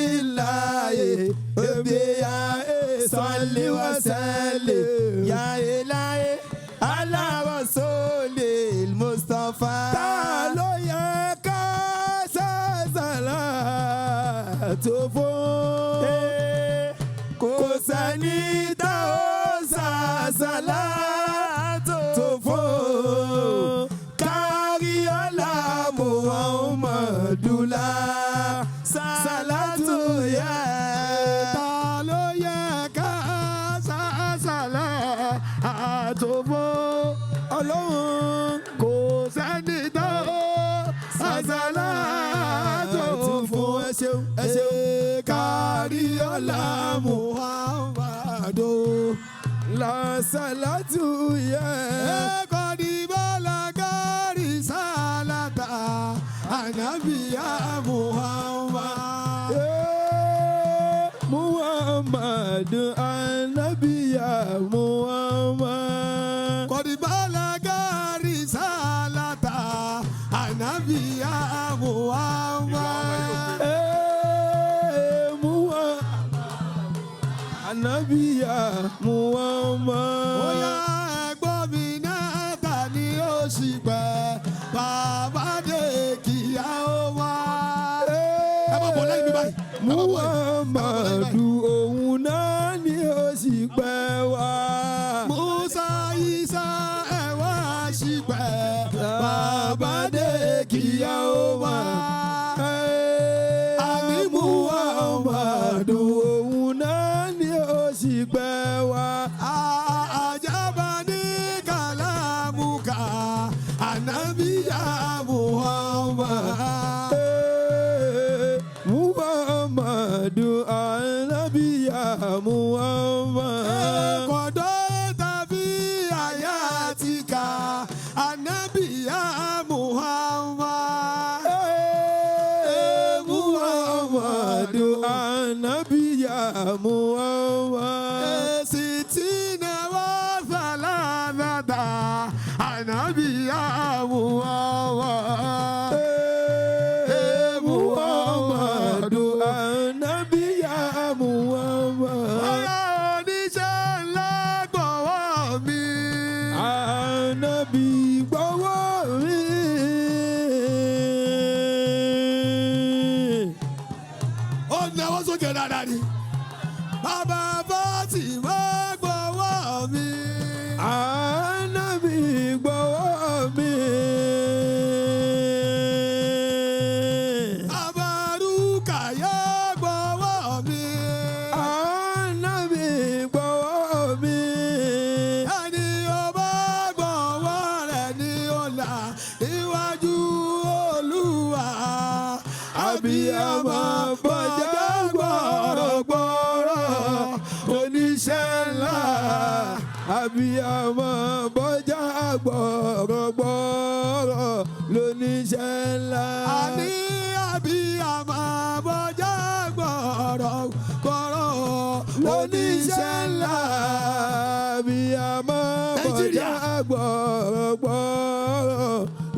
Rasulillahi ebi ya salli wa sallim ya ilahi ala rasulil Mustafa. Ta ló yẹ ká sàṣàlà tó fún? Kò sẹ́ni tá ó sàṣàlà tó fún. Kárí ọlá Muhammadu la sàlátù yẹ. Ta ló yẹ ká sàṣàlà tó fún? Ọlọ́run. Kò sẹ́ni tó sàṣàlà tó fún. Ẹ ṣeun, ẹ ṣeun. Kárí ọlá Muhammadu. La sàlátù yẹ. Kọ́ni bọ́lá kárí sálátà ànábìyá Muhammad. Muhammadu anabiya Muhammad. Kọ́ni bọ́lá kárí sálátà ànábìyá Muhammad. Muhammad anabiya Muhammad. Bóyá ẹ̀gbọ́n mi náà ta ni ó sì pẹ́ bàbá dé kíá ó wá. Ẹ má bọ̀ lẹ́yìn mi báyìí. Ẹ má bọ̀ lẹ́yìn. Muhammadu òun náà ni ó sì pẹ́ wá. Musa Isa ẹ wá ṣìpẹ̀ bàbá dé kíá ó wá. Àní Muhammadu òun náà ni ó sì pẹ́ wá. Àjàbá ní kàlámùkà ànábìyá Muhammad. Muhammadu anabiya Muhammad. Kọ̀dọ̀ tàbí àyà ti kà ànábìyá Muhammad. Muhammadu anabiya Muhammad. Sitina wa salamata ànábìyá Muhammad. Muhammadu anabiya Muhammad. Ọ̀rọ̀ oníṣẹ́ ńlá gbọ̀wọ́ mi. Ànábì gbọ́wọ́ mi. Ó náwó sókè dáadáa ni. Bàbá Fátímà gbọ́wọ́ mi. Ànábì gbọ́wọ́ mi. Bàbá Rúkàyà gbọ́wọ́ mi. Ànábì gbọ́wọ́ mi. Ẹni ó bá gbọ́wọ́ rẹ̀ ní ọ̀la níwájú Olúwa. Abiyamọ bọ̀já gbọ̀rọ̀gbọ̀rọ̀ oníṣẹ́ ńlá. Abiyamọ bọ̀já gbọ̀rọ̀gbọ̀rọ̀ lóníṣẹ́ ńlá. Àní abiyamọ bọ́jà gbọ̀rọ̀ gbọ̀rọ̀ Lóníṣẹ́ ńlá. Abiyamọ bọ̀já Nàìjíríà. gbọ̀rọ̀gbọ̀rọ̀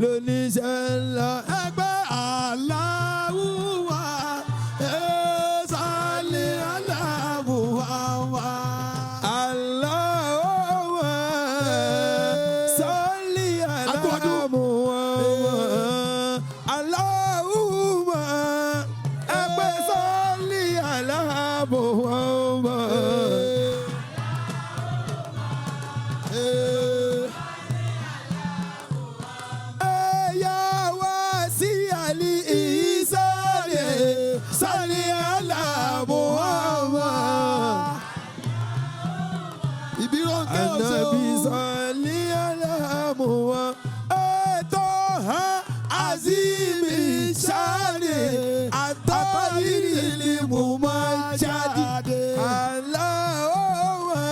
lóníṣẹ́ ńlá. Ẹgbẹ́ aláwùwà ẹ̀ẹ́sàlẹ̀ aláwùwà wà. Allahumma salli ala Agbọ́dún. Muhammad. Allahumma ẹgbẹ́ salli ala Muhammad. Ẹ̀yà wá sí Azimi Shani Atọ́yìrì ni mo máa jáde. Allahumma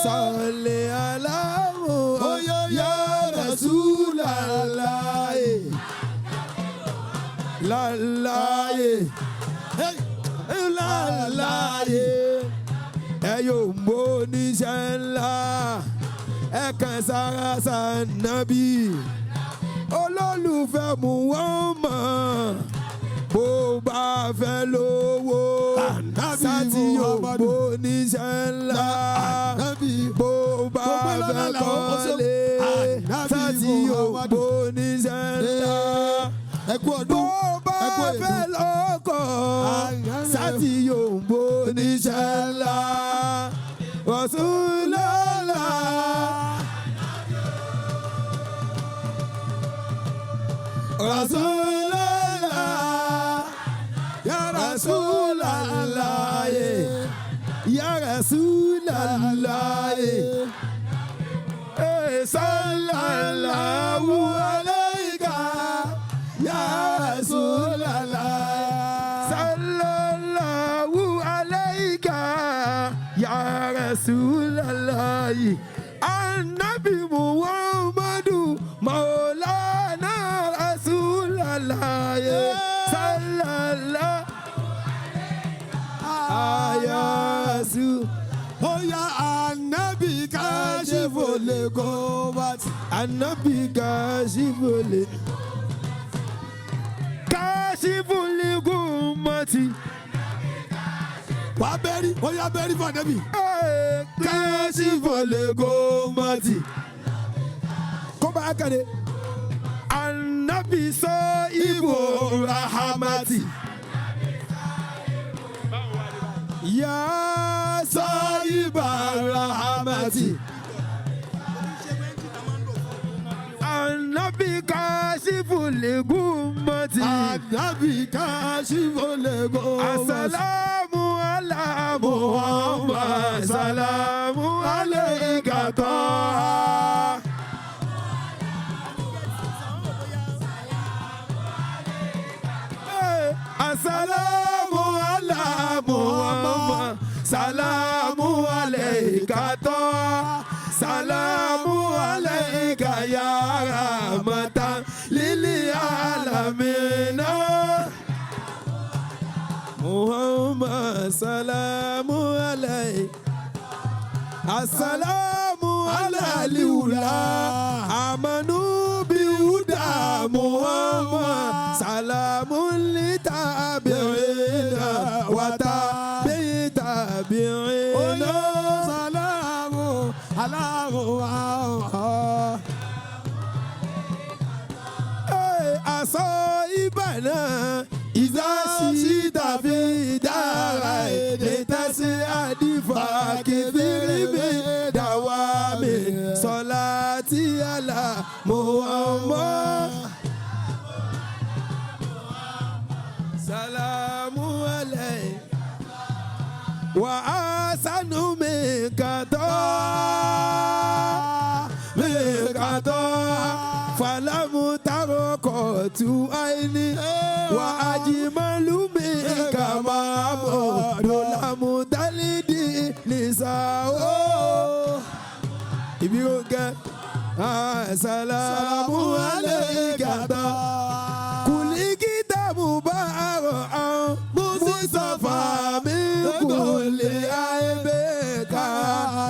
salli ala Muhammad ya Rasulallah. Lalaye lalaye ẹ yóò mọ oníṣẹ́ ńlá ẹ kàn sára sànàbí olólùfẹ́ Muhammad bó bá fẹ́ lówó Ànábì sátì yóò Muhammadu. mọ oníṣẹ́ ńlá Ànábì. bó bá Gbogbo fẹ́ lọ́nà làwọn ó ṣe. kọ́lé Ànábì sátì yóò Muhammadu. mọ oníṣẹ́ ńlá Ẹ kú ọdún. bó bá Ẹ kú fẹ́ èdè. lọ́kọ̀ sátì yóò bó níṣẹ́ ńlá Rasulullah. Rasulullah ya Rasulallah ya Rasulallah sallallahu alayka ya Rasulallah sallallahu alayka ya Rasulallah Annabi Muhammadu Maulana Rasulallah sallallahu ayasu Ó yá Ànábì káṣífò lè kó bá ti. Annabi kashifule kashifule gummati Wà á bẹ́rí, ó yá bẹ́rí fún Ànábì. kashifule gummati kó bá a kàdé Annabi sọ ibo rahamati ya sọ ibo rahamati. Annabi kashifule gummati. Ànábì káṣífò lè kó bá ti. Assalamu ala Muhammad, salamu alayka Taha. Eh, Assalamu ala Muhammad, salamu alayka Taha. Salamu alayka ya rahmatan lil alamin. Muhammad salamu alayhi. Assalamu ala liula amanu bihuda Muhammad salamu li tabi'ina wa tabi'i tabi'ina. Sàlámù aláwọ̀ àwọn. Aṣọ ìbànú ìdásí tàbí dára èdè tẹ́sí àdìfà kìfìrí mi dàwa mi sọlá tí àlà Muhammad. Salamu alayhi wa asanu mi kàtọ́ mi kàtọ́ falamu taroko tu aini wa ajimalu mi kama mo dolamu dalidi nisa o ibi o kẹ asalamu alayka ta kulikita mubaro an musafa mi kuli aibeka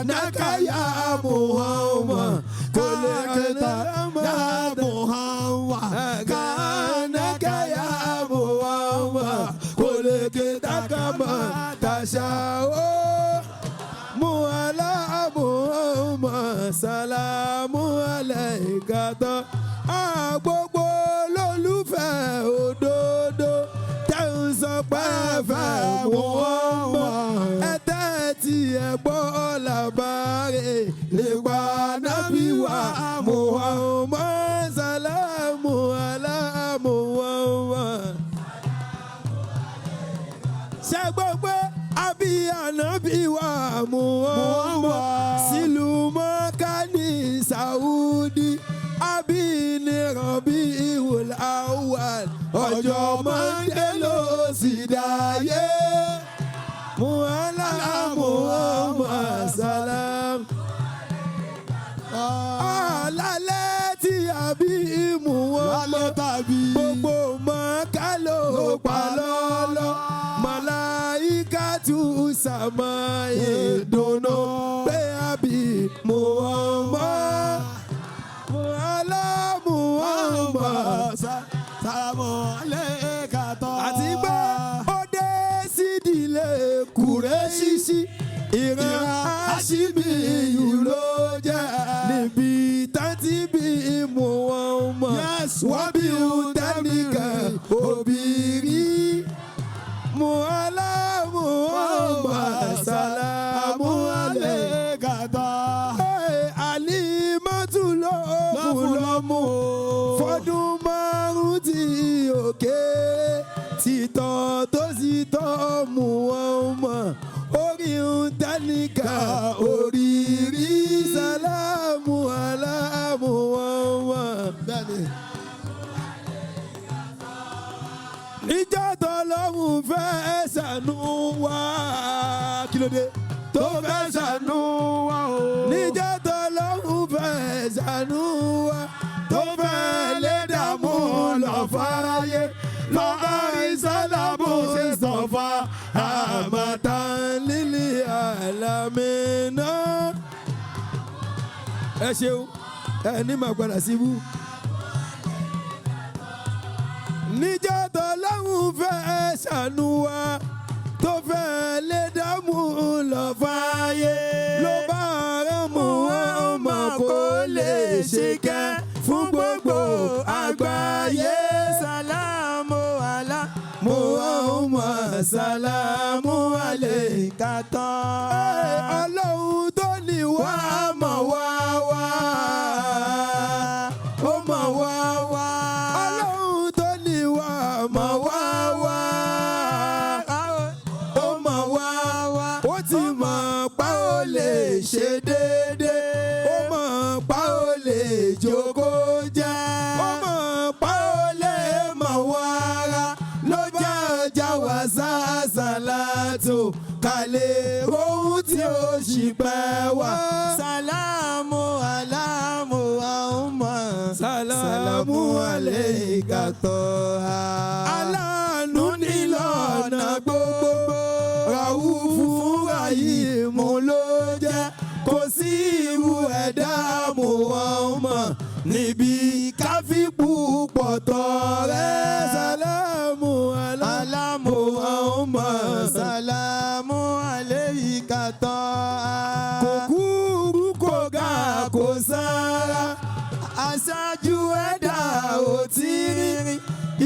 nakaya Muhammad kulikita Ya Muhammad. kanaka ya Muhammad kulikita kama tashao muala Muhammad salamu alayka ta gbogbo lólùfẹ́ òdodo tẹ́ ń sọ pé ẹ fẹ́ Muhammad ẹ tẹ́tí ẹ gbọ́ làbárè nípa nábì wa Muhammad salamu ala Muhammad. Ṣé gbọ́ pé àbí ànábì wa Muhammad sílùú Mọ́kà ní Saudi àbí ní rọ̀bì Ọjọ́ Mọ́ndé ló sì dáyé. Muhala Muhammad salam. Alálẹ́ tí a bí mú wọn Lálẹ́ tàbí. gbogbo mọ́ká ló pa lọ́lọ́. Màláíkà tù sàmọ́ ìdùnnú pé a bí Muhammad. Muhala Muhammad. Sàlámù alayka tọ́. Àti pé ó dé sídìílé Kùrẹ́ṣíṣí, ìran Aṣíbíyù ló jẹ́ níbi tàǹtí bí mú wọn mọ̀. Yes, wọ́n bí tẹ́nìkan òbí rí. Muhala Muhammad salamu alayka. Alayka tọ́. Alimatu ló fún lọ́mú fọdún 5 tí òkè títọ́ tó sì tọ́ mú wọn mọ̀ orí ń tẹ́nìkà oríire sálámù aláàmù wọn mọ̀. Bẹ́ẹ̀ni. Níjọ́ tọ́lọ́hún fẹ́ ṣàánú wa, Kí ló dé? tó fẹ́ ṣàánú wa o. níjọ́ tọ́lọ́hún fẹ́ ṣàánú wa, tó fẹ́ lé dààmú lọ fáráyé, lọ́kàrí sálámù ṣe sọ̀fà àmàtàn lílì àlàmínà. Ẹ ṣeun, ẹ ní màá padà síbú. Níjọ́ tọ́lọ́hún fẹ́ ṣàánú wa, tó fẹ́ lé dààmú lọ fáyé, ló bá rán mú ọmọ kó lè ṣe kẹ́ fún gbogbo àgbáyé. Sàlámù àlá Muhammad salamu alayka tọ́. Ọlọ́run tó ní wá mọ̀ wá wá, ó mọ̀ wá wá. Ọlọ́run tó ní wá mọ̀ wá wá, ó mọ̀ wá wá. Ó ti mọ̀ pa ó lè ṣe déédéé, ó mọ̀ pa ó lè jókòó jẹ́, ó mọ̀ pa ó lè mọ̀ wá ara ló jẹ́ ọjà wá sàṣàlátò kàlẹ́ ohun tí ó sì pẹ́ wá. Sàlámù àlá Muhammad. Sàlámù alayka tọ́. Aláàánú nílọ́nà gbogbo, Ràúfù Ráhímù ló jẹ́, kò sí irú ẹ̀dá Muhammad níbi káfí púpọ̀ tọrẹ. Sàlámù àlá Muhammad. Sàlámù alayka tọ́. Kò kúrú kò ga kò sára, Aṣáájú ẹ̀dá ò tí rí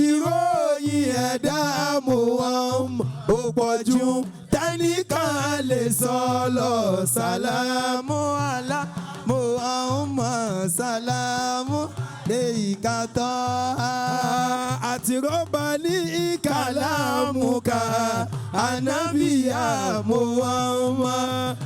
ìròyìn ẹ̀dá Muhammad ó pọ̀ jù tẹ́nìkan lè sọ lọ. Sàlámù Sàlámù àlá Muhammad. Sàlámù alayka tọ́. Àti rọ́bà ní kàlámùkà ànábìyà Muhammad.